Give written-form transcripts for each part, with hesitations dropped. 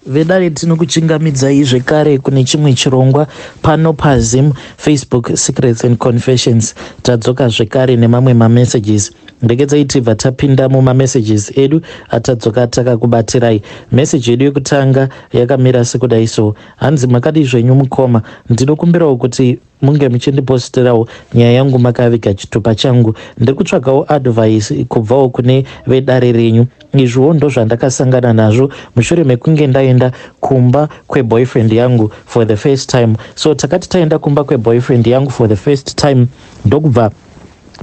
Vedare tinokuchingamidzai zvekare kune chimwe chirongwa pano paZim Facebook Secrets and Confessions. Tadzoka zvekare nemamwe mamessages. Regedzai tibva tapinda mumamessages edu atadzoka takakubatirai. Message yedu yekutanga yakamira sekudai so. Hanzi makadii zvenyu mukoma, ndinokumbirawo kuti munge muchindiposterawo nyaya yangu makaviga chitupa changu. Ndiri kutsvagawo advice kubvawo kune vedare renyu. Izviwo ndozvandakasangana nazvo mushure mekunge ndaenda kumba kweboyfriend yangu for the first time. So takati taenda kumba kweboyfriend yangu for the first time ndokubva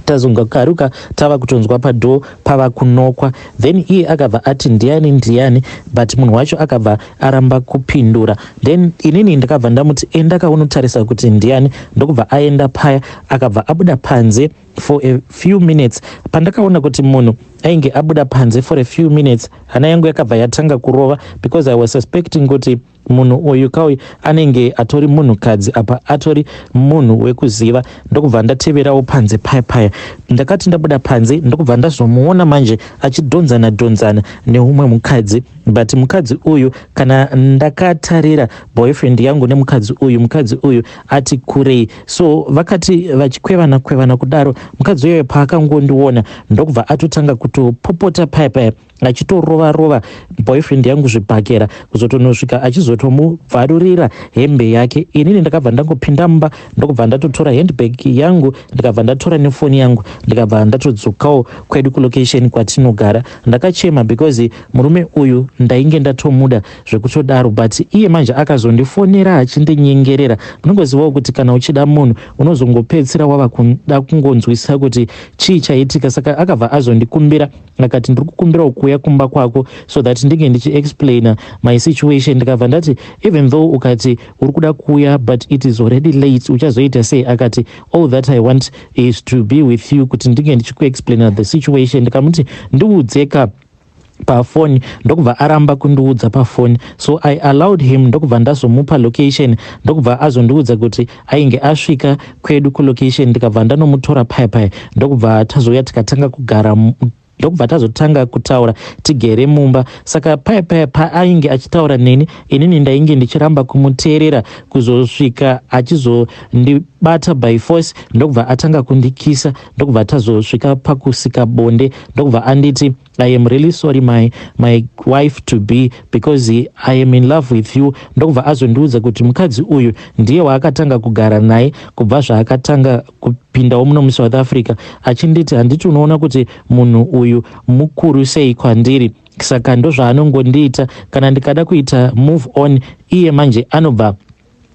tazongokaruka tava kutonzwa padoor pava kunokwa. Then iye akabva ati ndiani ndiani, but munhu wacho akabva aramba kupindura. Then inini ndakabva ndamuti enda kaunotarisa kuti ndiani. Ndokubva aenda paya, akabva abuda panze for a few minutes. Pandakaona kuti munhu ainge abuda panze for a few minutes, hana yangu yakabva yatanga kurova because I was suspecting kuti munhu uyu kauyu anenge atori munhukadzi, apa atori munhu wekuziva. Ndokubva ndateverawo panze paya paya. Ndakati ndabuda panze, ndokubva ndazomuona manje achidhonzana dhonzana neumwe mukadzi. But mukadzi uyu, kana ndakatarira boyfriend yangu nemukadzi uyu, mukadzi uyu ati kurei. So vakati vachikwevana kwevana kudaro, mukadzi uyoyo paakangondiona ndokubva atotanga kutopopota paya paya, achitorova rova boyfriend yangu zvibhakera, kuzotonosvika achizotomubvarurira hembe yake. Inini ndakabva ndangopinda mumba, ndokubva ndatotora handbag yangu, ndikabva ndatora nefoni yangu, ndikabva ndatodzokawo kwedu kulocation kwatinogara. Ndakachema because murume uyu ndainge ndatomuda zvekutodaro. But iye manje akazondifonera achindinyengerera. Munongozivawo kuti kana uchida munhu unozongopedzisira wava kuda kungonzwisisa kuti chii chaitika. Saka akabva azondikumbira akati, "Ndiri kukumbirawo kuuya kumba kwako so that ndinge ndichiexplaina my situation." Ndikabva ndati, "Even though ukati uri kuda kuuya, but it is already late, uchazoita sei?" Akati, "All that I want is to be with you, kuti ndinge ndichikuexplaina the situation." Ndikamuti, "Ndiudzeka pafoni." Ndokubva aramba kundiudza pafoni. So I allowed him, ndokubva ndazomupa location, ndokubva azondiudza kuti ainge asvika kwedu kulocation. Ndikabva ndanomutora paya paya, ndokubva tazouya tikatanga kugara, ndokubva tazotanga kutaura tigere mumba. Saka paya paya paainge achitaura neni, inini ndainge ndichiramba kumuteerera, kuzosvika achizondibata by force, ndokubva atanga kundikisa, ndokubva tazosvika pakusika bonde. Ndokubva anditi, "I am really sorry, my wife to be, because I am in love with you." Ndokubva azondiudza kuti mukadzi uyu ndiye waakatanga kugara naye kubva zvaakatanga kupindawo muno muSouth Africa, achinditi, "Handiti unoona kuti munhu uyu mukuru sei kwandiri? Saka ndozvaanongondiita. Kana ndikada kuita move on, iye manje anobva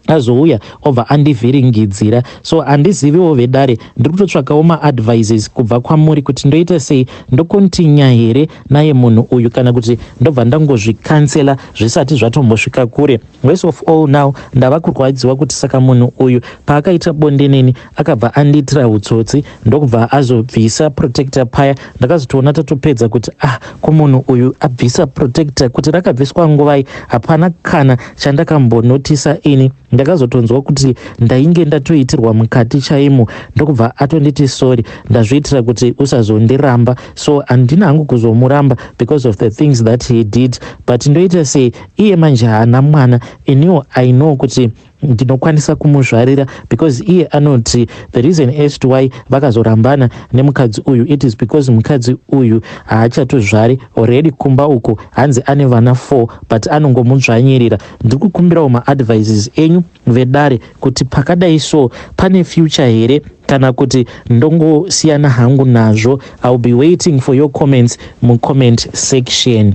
azouya obva andivhiringidzira." So handiziviwo vedare, ndiri kutotsvakawo maadvices kubva kwamuri kuti ndoita sei. Ndokontinya here naye munhu uyu, kana kuti ndobva ndangozvikansela zvisati zvatombosvika kure? Worst of all, now ndava kurwadziwa kuti saka munhu uyu paakaita bonde neni akabva andiitira utsotsi, ndokubva azobvisa protector paya. Ndakazotoona tatopedza kuti, ah, ko munhu uyu abvisa protector, kuti rakabviswa nguvai? Hapana kana chandakambonotisa ini. Ndakazotonzwa kuti ndainge ndatoitirwa mukati chaimo, ndokubva atonditi, "Sorry, ndazviitira kuti usazondiramba." So handina hangu kuzomuramba because of the things that he did, but ndoita sei? Iye manje haana mwana. Iniwo I know kuti ndinokwanisa kumuzvarira, because iye anoti the reason as to why vakazorambana nemukadzi uyu, it is because mukadzi uyu haachatozvari already. Kumba uko hanzi ane vana 4, but anongomudzvanyirira. Ndiri kukumbirawo maadvices enyu vedare kuti pakadai so pane future here, kana kuti ndongosiyana hangu nazvo? I will be waiting for your comments mucomment section.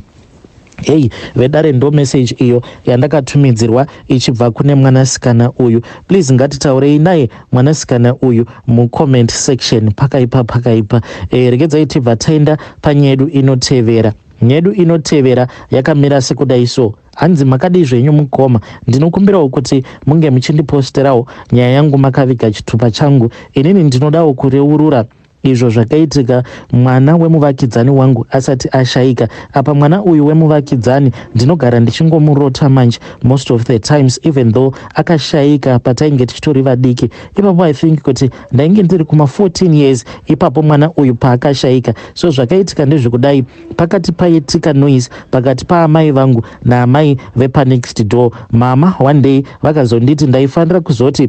Hei vedare, ndo message iyo yandakatumidzirwa ichibva kune mwanasikana uyu. Please, ngatitaurei naye mwanasikana uyu mucomment section. Pakaipa, pakaipa. Regedzai tibva taenda panyedu inotevera. Nyedu inotevera yakamira sekudai so. Hanzi, "Makadii zvenyu mukoma? Ndinokumbirawo kuti munge muchindiposterawo nyaya yangu makaviga chitupa changu. Inini ndinodawo kureurura Izvo zvakaitika mwana wemuvakidzani wangu asati ashaika. Apa mwana uyu wemuvakidzani ndinogara ndichingomurota manje most of the times, even though akashaika patainge tichitori vadiki. Ipapo I think kuti ndainge ndiri kuma 14 years ipapo mwana uyu paakashaika. So zvakaitika ndezvekudai: pakati paitika noise pakati paamai vangu naamai vepanext door. Mama one day vakazonditi ndaifanira kuzoti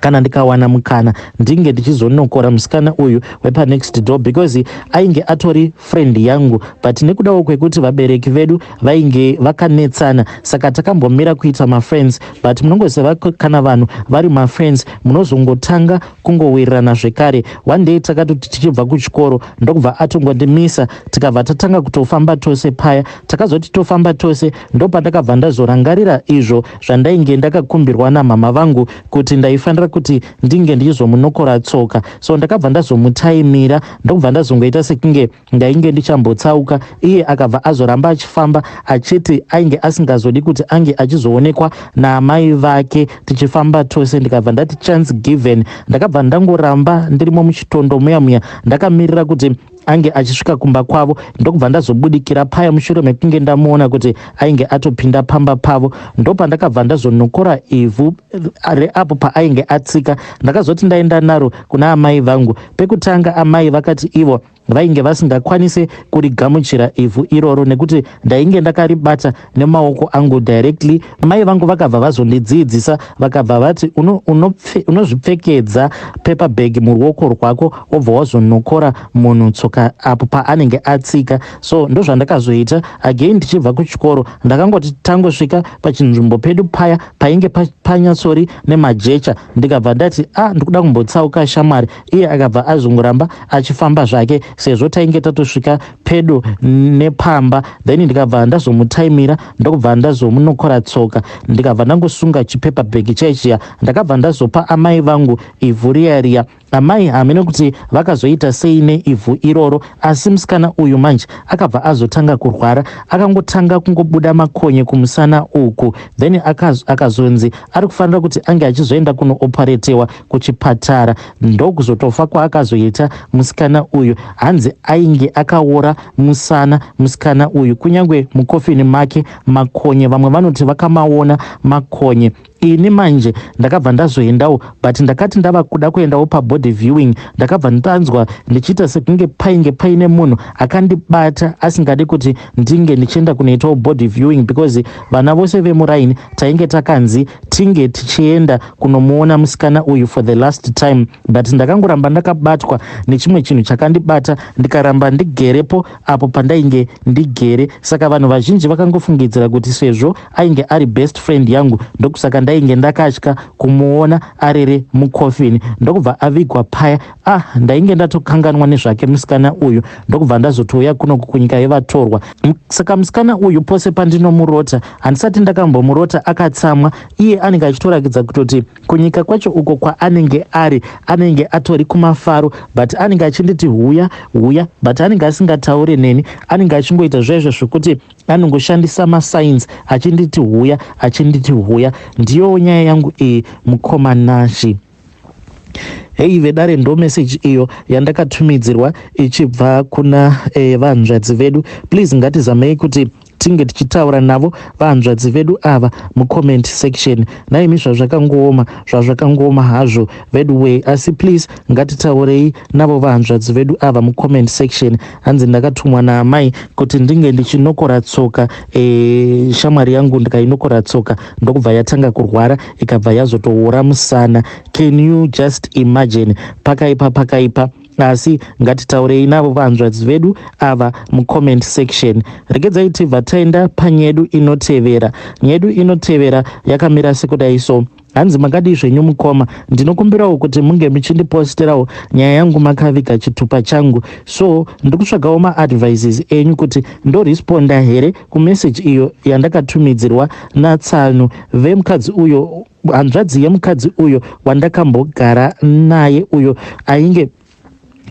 kana ndikawana mukana ndinge ndichizonokora musikana uyu wepanext door, because ainge atori friend yangu, but nekudawo kwekuti vabereki vedu vainge vakanetsana, saka takambomira kuita mafriends. But munongoziva, kana vanhu vari mafriends munozongotanga kungowirirana zvekare. One day takatoti tichibva kuchikoro, ndokubva atongondimisa, tikabva tatanga kutofamba tose paya. Takazoti tofamba tose, ndopandakabva ndazorangarira izvo zvandainge ndakakumbirwa namama vangu kuti ndaifanira kuti ndinge ndichizomunokora tsoka. So ndakabva ndazomutaimira, ndokubva ndazongoita sekunge ndainge ndichambotsauka. Iye akabva azoramba achifamba, achiti ainge asingazodi kuti ange achizoonekwa naamai vake tichifamba tose. Ndikabva ndati chance given. Ndakabva ndangoramba ndirimo muchitondo muya muya, ndakamirira kuti ange achisvika kumba kwavo. Ndokubva ndazobudikira paya mushure mekunge ndamuona kuti ainge atopinda pamba pavo. Ndopandakabva ndazonokora ivhu reapo paainge atsika. Ndakazoti ndaenda naro kuna amai vangu pekutanga, amai vakati ivo vainge vasingakwanisi kurigamuchira ivhu iroro nekuti ndainge ndakaribata nemaoko angu directly. Mai vangu vakabva vazondidzidzisa, vakabva vati unozvipfekedza paper bag muruoko rwako, wobva wazonokora munhu tsoka apo paanenge atsika. So ndozvandakazoita again. Ndichibva kuchikoro, ndakangoti tangosvika pachinzvimbo pedu paya painge panyatsori nemajecha, ndikabva ndati, "A ah, ndikuda kumbotsauka, shamwari." Iye akabva azongoramba achifamba zvake sezvo tainge tatosvika pedo nepamba. Then ndikabva ndazomutaimira, ndokubva ndazomunokora tsoka, ndikabva ndangosunga chipaper bag chaichiya. Ndakabva ndazopa amai vangu ivhu riya riya. Amai hamene kuti vakazoita sei neivhu iroro, asi musikana uyu manje akabva azotanga kurwara. Akangotanga kungobuda makonye kumusana uku. Then akazonzi ari kufanira kuti ange achizoenda kunooparetewa kuchipatara. Ndokuzotofa kwaakazoita musikana uyu. Hanzi ainge akaora musana musikana uyu, kunyange mukofini make makonye, vamwe vanoti vakamaona makonye. Ini manje ndakabva ndazoendawo, but ndakati ndava kuda kuendawo pabody viewing, ndakabva ndanzwa ndichiita sekunge painge paine munhu akandibata asingadi kuti ndinge ndichienda kunoitawo body viewing, because vana vose vemuraini tainge takanzi tinge tichienda kunomuona musikana uyu for the last time. But ndakangoramba ndakabatwa nechimwe chinhu chakandibata, ndikaramba ndigerepo apo pandainge ndigere. Saka vanhu vazhinji vakangofungidzira kuti sezvo ainge ari best friend yangu, ndokusaka ndainge ndakatya kumuona arere mukofini. Ndokubva avigwa paya. Ah, ndainge ndatokanganwa nezvake musikana uyu, ndokubva ndazotouya kunoku kunyika yevatorwa. Saka musikana uyu pose pandinomurota, handisati ndakambomurota akatsamwa. Iye anenge achitorakidza kutoti kunyika kwacho uko kwaanenge ari, anenge atori kumafaro, but anenge achinditi, "Huya, huya," but anenge asingatauri neni. Anenge achingoita zvaizvo zvokuti anongoshandisa masigns achinditi, "Huya," achinditi, "Huya." Ndiyo nyaya yangu iyi, mukoma Nashi. Hei vedare, ndo meseji iyo yandakatumidzirwa ichibva kuna vanzvadzi vedu. Please, ngatizamei kuti tinge tichitaura navo vanzvadzi vedu ava mucomment section. Naimi, zvazvakangooma, zvazvakangooma hazvo vedu way, asi please ngatitaurei navo vanzvadzi vedu ava mucomment section. Hanzi ndakatumwa naamai kuti ndinge ndichinokora tsoka shamwari yangu. Ndikainokora tsoka, ndokubva yatanga kurwara, ikabva yazotoora musana. Can you just imagine? Pakaipa, pakaipa, asi ngatitaurei navo vanzvadzi vedu ava mucomment section. Regedzai tibva taenda panyedu inotevera. Nyedu inotevera yakamira sekudai so. Hanzi, "Makadii zvenyu mukoma? Ndinokumbirawo kuti munge muchindiposterawo nyaya yangu makaviga chitupa changu. So ndiri kutsvagawo maadvices enyu kuti ndoresponda here kumeseji iyo yandakatumidzirwa natsanu vemukadzi uyo, hanzvadzi yemukadzi uyo wandakambogara naye, uyo ainge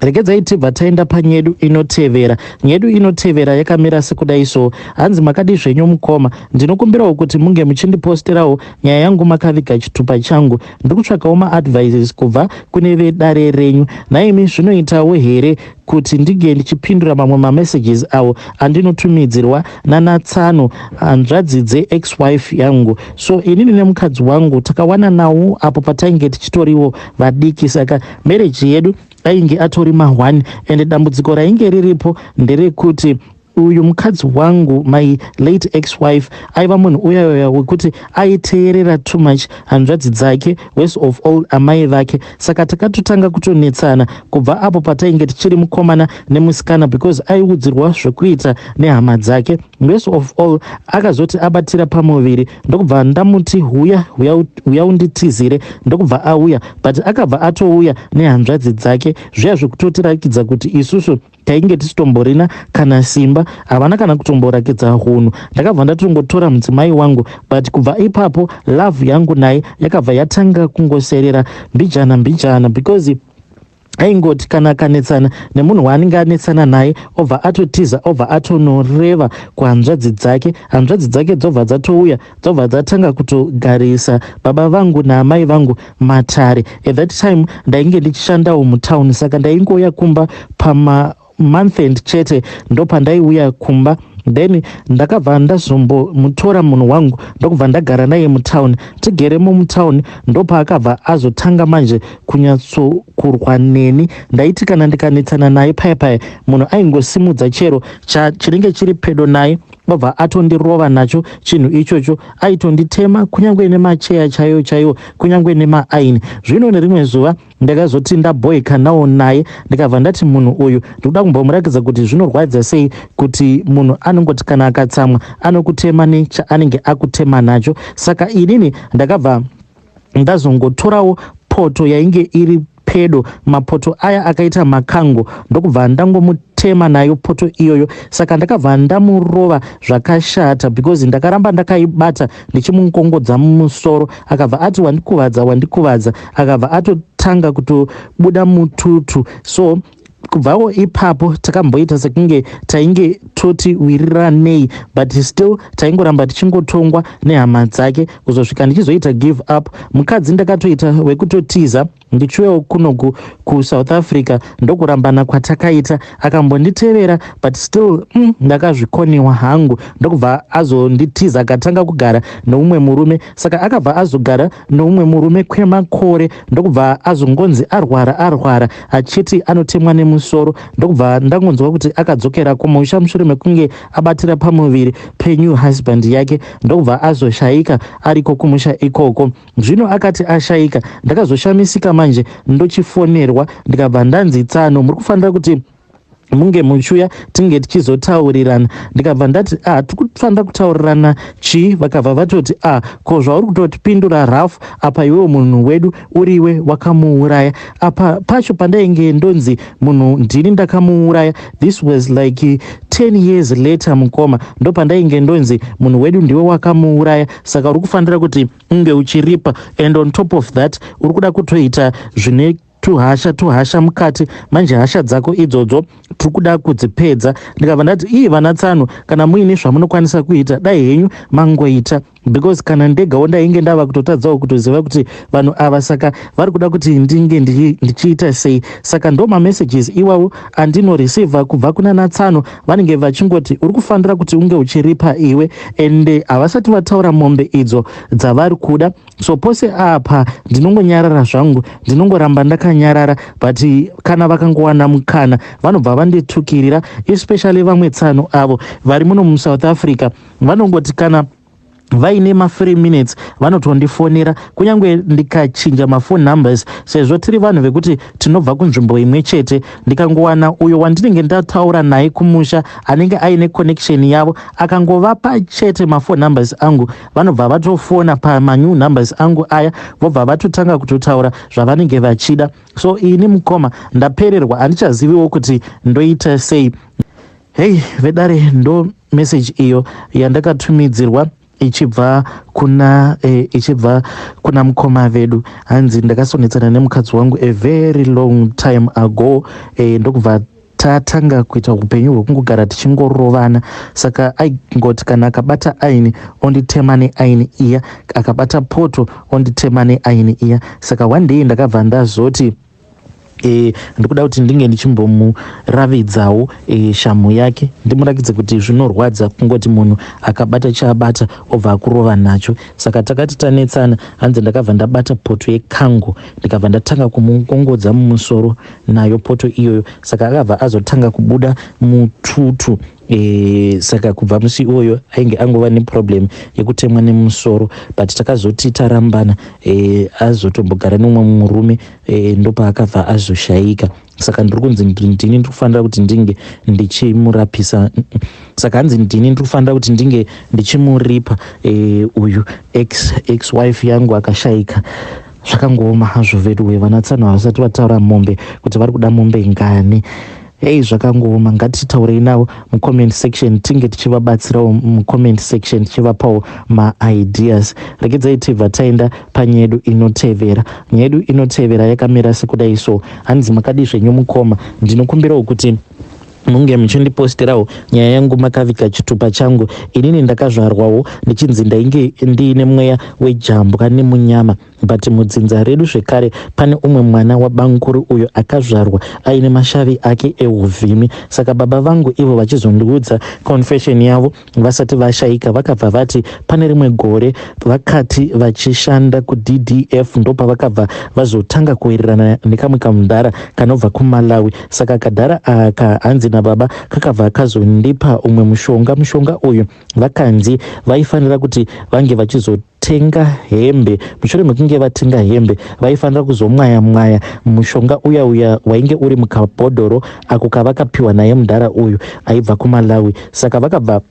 Regedzai tibva taenda panyedu inotevera. Nyedu inotevera yakamira sekudai so. Hanzi makadii zvenyu mukoma. Ndinokumbirawo kuti munge muchindiposterawo nyaya yangu makaviga chitupa changu. Ndiri kutsvakawo maadvices kubva kune vedare renyu. Nhaimi zvinoitawo here kuti ndinge ndichipindura mamwe mamessages awo andinotumidzirwa nanatsano hanzvadzi dzeex wife yangu. So inini nemukadzi wangu takawananawo apo patainge tichitoriwo vadiki saka marriage yedu ainge atori ma1 and dambudziko rainge riripo nderekuti uyu mukadzi wangu, my late ex wife, aiva munhu uyauya wekuti aiteerera too much hanzvadzi dzake, worst of all amai vake. Saka takatotanga kutonetsana kubva apo patainge tichiri mukomana nemusikana because aiudzirwa zvekuita nehama dzake. Worst of all, akazoti abatira pamuviri, ndokubva ndamuti, "Huya, huya unditizire." Ndokubva auya, but akabva atouya nehanzvadzi dzake, zviya zvekutotirakidza kuti isusu tainge tisitomborina kana simba, havana kana kutomborakidza hunhu. Ndakabva ndatongotora mudzimai wangu, but kubva ipapo love yangu naye yakabva yatanga kungoserera mbijana mbijana because aingoti kana akanetsana nemunhu waanenge anetsana naye, obva atotiza, obva atonoreva kuhanzvadzi dzake. Hanzvadzi dzake dzobva dzatouya, dzobva dzatanga kutogarisa baba vangu naamai vangu matare. At that time ndainge ndichishandawo mutauni, saka ndaingouya kumba pama month end chete, ndopandaiuya kumba. Then ndakabva ndazombomutora munhu wangu, ndokubva ndagara naye mutauni. Tigeremo mutauni, ndopaakabva azotanga manje kunyatsokurwa neni. Ndaiti kana ndikanetsana naye paya paya, munhu aingosimudza chero chinenge chiri pedo naye, obva atondirova nacho chinhu ichocho. Aitonditema kunyange nemacheya chaiwo chaiwo, kunyange nemaaini. Zvino nerimwe zuva ndakazoti ndabhoikanawo naye, ndikabva ndati munhu uyu ndikuda kumbomurakidza kuti zvinorwadza sei kuti munhu anongoti kana akatsamwa anokutema nechaanenge akutema nacho. Saka inini ndakabva ndazongotorawo poto yainge iri pedo, mapoto aya akaita makango, ndokubva ndangomutema nayo poto iyoyo. Saka ndakabva ndamurova zvakashata because ndakaramba ndakaibata ndichimukongodza mumusoro. Akabva ati, "Wandikuvadza, wandikuvadza." Akabva atotanga kutobuda mututu. So kubvawo ipapo takamboita sekunge tainge toti wiriranei, but still taingoramba tichingotongwa nehama dzake kuzosvika ndichizoita give up. Mukadzi ndakatoita wekutotiza ndichiuyawo kunoku kuSouth Africa, ndokurambana kwatakaita. Akambonditevera, but still ndakazvikoniwa hangu. Ndokubva azonditiza, akatanga kugara neumwe murume. Saka akabva azogara neumwe murume kwemakore, ndokubva azongonzi arwara, arwara achiti anotemwa nemusoro. Ndokubva ndangonzwa kuti akadzokera kumusha mushure mekunge abatira pamuviri penew husband yake, ndokubva azoshayika ariko kumusha ikoko. Zvino akati ashayika, ndakazoshamisika manje ndochifonerwa, ndikabva ndanzi, "Tsano, muri kufanira kuti munge muchiuya tinge tichizotaurirana." Ndikabva ndati, "A ah, tikufanira kutaurirana chii?" Vakabva vatoti, "A ah, ko zvauri kutotipindura rafu apa, iwewo munhu wedu uriwe wakamuuraya." Apa pacho pandainge ndonzi munhu ndini ndakamuuraya, this was like 10 years later, mukoma, ndo pandainge ndonzi munhu wedu ndiwe wakamuuraya, saka uri kufanira kuti unge uchiripa, and on top of that uri kuda kutoita zvine tuhasha tuhasha mukati manje, hasha dzako idzodzo tiri kuda kudzipedza. Ndikabva ndati, "Ii, vana tsano, kana muine zvamunokwanisa kuita, dai henyu mangoita," because kana ndegawo ndainge ndava kutotadzawo kutoziva kuti vanhu ava saka vari kuda kuti ndinge ndichiita sei. Saka ndo mamessages iwawo andinoreceiva kubva kuna natsano. Vanenge vachingoti uri kufanira kuti unge uchiripa iwe, ende havasati vataura mombe idzo dzavari kuda. So pose apa ndinongonyarara zvangu, ndinongoramba ndakanyarara, but kana vakangowana mukana vanobva vanditukirira, especially vamwe tsano avo vari muno muSouth Africa. Vanongoti kana vaine ma3 minutes vanotondifonera, kunyange ndikachinja maphone numbers, sezvo tiri vanhu vekuti tinobva kunzvimbo imwe chete. Ndikangowana uyo wandinenge ndataura naye kumusha anenge aine connection yavo, akangovapa chete maphone numbers angu, vanobva vatofona pamanew numbers angu aya, vobva vatotanga kutotaura zvavanenge vachida. So ini mukoma ndapererwa, handichaziviwo kuti ndoita sei. Hei vedare, ndo message iyo yandakatumidzirwa. Ichibva kuna eh, ichibva kuna mukoma vedu, hanzi ndakasonetsana nemukadzi wangu a very long time ago, ndokubva tatanga kuita upenyu hwekungogara tichingorovana. Saka aingoti kana akabata aini, onditema neaini iya, akabata poto, onditema neaini iya. Saka one day ndakabva ndazoti ndikuda kuti ndinge ndichimbomuravidzawo shamhu yake, ndimurakidze kuti zvinorwadza kungoti munhu akabata chaabata obva akurova nacho. Saka takati tanetsana, hanzi ndakabva ndabata poto yekango, ndikabva ndatanga kumungongodza mumusoro nayo poto iyoyo. Saka akabva azotanga kubuda mututu. Saka kubva musi iwoyo ainge angova neproblem yekutemwa nemusoro, but takazoti tarambana, azotombogara nemumwe murume, ndopaakabva azoshayika. Saka ndiri kunzi ndini ndiri kufanira kuti ndinge ndichimurapisa. Saka hanzi ndini ndiri kufanira kuti ndinge ndichimuripa uyu ex wife yangu akashayika. Zvakangooma hazvo veduwe. Vanatsano havasati vataura mombe, kuti vari kuda mombe ngani. Hei, zvakangooma. Ngatitaurei navo mucomment section, tinge tichivabatsirawo mucomment section, tichivapawo maideas. Regedzai tibva taenda panyaya yedu inotevera. Nyaya yedu inotevera yakamira sekudai so. Hanzi, makadi zvenyu mukoma? Ndinokumbirawo kuti munge muchindiposterawo nyaya yangu makavika chitupa changu. Inini ndakazvarwawo ndichinzi ndainge ndiine mweya wejambwa nemunyama, but mudzinza redu zvekare pane umwe mwana wabankuru uyo akazvarwa aine mashavi ake euvhimi. Saka baba vangu ivo vachizondiudza confession yavo vasati vashayika, vakabva vati pane rimwe gore vakati vachishanda kuDDF, ndopavakabva vazotanga kuwirirana nekamwe kamudhara kanobva kuMalawi. Saka kadhara aka, hanzi nababa, kakabva kazondipa umwe mushonga. Mushonga uyu vakanzi vaifanira kuti vange vachizotenga hembe. Mushure mekunge vatenga hembe, vaifanira kuzomwaya mwaya mushonga uya uya wainge uri mukabhodhoro ako kavakapiwa naye mudhara uyu aibva kuMalawi. Saka vakabva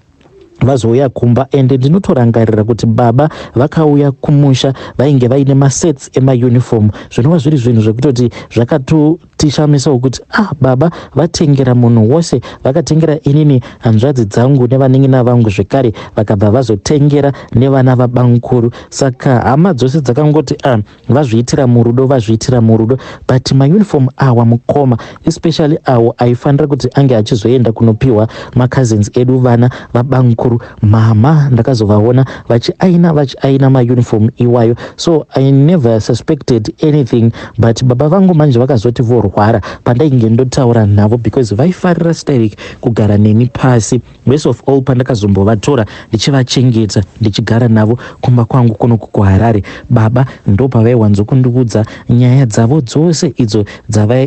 vazouya kumba, ende ndinotorangarira kuti baba vakauya kumusha vainge vaine masets emauniform, zvinova zviri zvinhu zvekutoti zvakatotishamisawo kuti ah, baba vatengera munhu wose. Vakatengera inini, hanzvadzi dzangu nevanin'ina vangu zvekare, vakabva vazotengera nevana vabankuru. Saka hama dzose dzakangoti, ah, vazviitira murudo, vazviitira murudo. But mauniform awa mukoma, especially awo aifanira kuti ange achizoenda kunopiwa macousins edu, vana vabankuru, mama ndakazovaona vachiaina, vachiaina mauniform iwayo. So I never suspected anything, but baba vangu manje vakazoti vorwara pandainge ndotaura navo, because vaifarira sterek kugara neni pasi. Worst of all, pandakazombovatora ndichivachengeta, ndichigara navo kumba kwangu kunoku kuHarare, baba ndo pavaiwanzokundiudza nyaya dzavo dzose idzo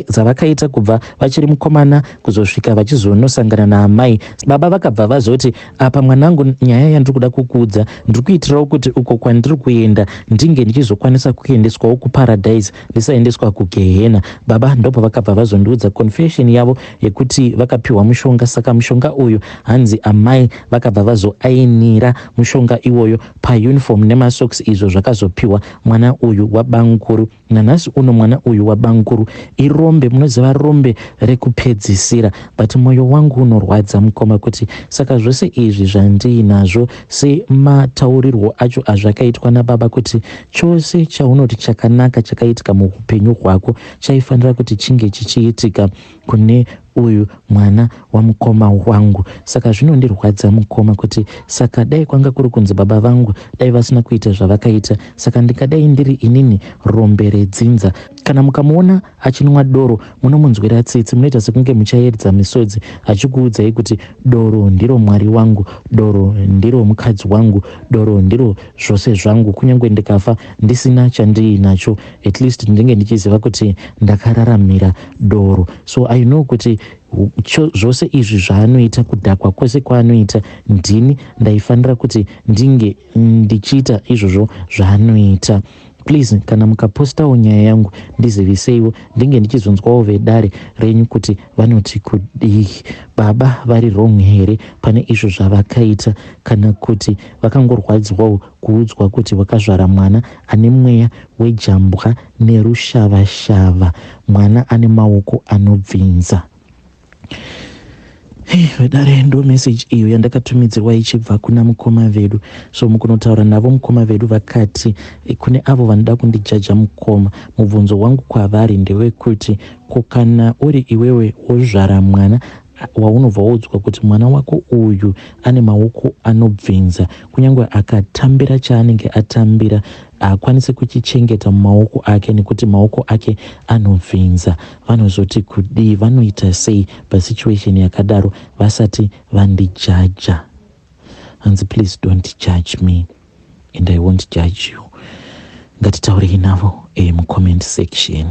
dzavakaita kubva vachiri mukomana kuzosvika vachizonosangana naamai. Baba vakabva vazoti, apa mwanangu, nyaya yandiri kuda kukuudza ndiri kuitirawo kuti uko kwandiri kuenda ndinge ndichizokwanisa kuendeswawo kuparadise, ndisaendeswa kugehena. Baba ndopavakabva vazondiudza confession yavo yekuti vakapiwa mushonga. Saka mushonga uyu, hanzi amai vakabva vazoainira mushonga iwoyo pauniform nemasocks, izvo zvakazopiwa mwana uyu wabankuru. Nanhasi uno mwana uyu wabankuru irombe, munoziva, rombe rekupedzisira. But mwoyo wangu unorwadza mukoma, kuti saka zvose izvi zvandiinazvo, semataurirwo acho azvakaitwa nababa, kuti chose chaunoti chakanaka chakaitika muupenyu hwako chaifanira kuti chinge chichiitika kune uyu mwana wamukoma wangu. Saka zvinondirwadza mukoma, kuti saka dai kwanga kuri kunzi baba vangu dai vasina kuita zvavakaita, saka ndingadai ndiri inini rombe redzinza. Kana mukamuona achinwa doro, munomunzwira tsitsi, munoita sekunge muchayeredza misodzi achikuudzai kuti doro ndiro mwari wangu, doro ndiro mukadzi wangu, doro ndiro zvose zvangu. Kunyange ndikafa ndisina chandiinacho, at least ndinge ndichiziva kuti ndakararamira doro. So I know kuti zvose izvi zvaanoita, kudhakwa kwose kwaanoita, ndini ndaifanira kuti ndinge ndichiita izvozvo zvaanoita. Please, kana mukapostawo nyaya yangu, ndiziviseiwo, ndinge ndichizonzwawo vedare renyu kuti vanoti kudii. Baba vari wrong here pane izvo zvavakaita, kana kuti vakangorwadziwawo kuudzwa kuti wakazvara mwana ane mweya wejambwa nerushavashava, mwana ane maoko anobvinza? Hey, vedare, ndo message iyo yandakatumidzirwa ichibva kuna mukoma vedu. So mukunotaura navo mukoma vedu vakati kune avo vanoda kundijaja mukoma, mubvunzo wangu kwavari ndewekuti, ko kana uri iwewe wozvara mwana waunobva waudzwa kuti mwana wako uyu ane maoko anobvinza, kunyange akatambira chaanenge atambira haakwanisi kuchichengeta mumaoko ake nekuti maoko ake anobvinza, vanozoti kudii? Vanoita sei pasituation yakadaro vasati vandijaja? Hanzi, "Please don't judge me and I won't judge you." Ngatitaurei navo mucomment section.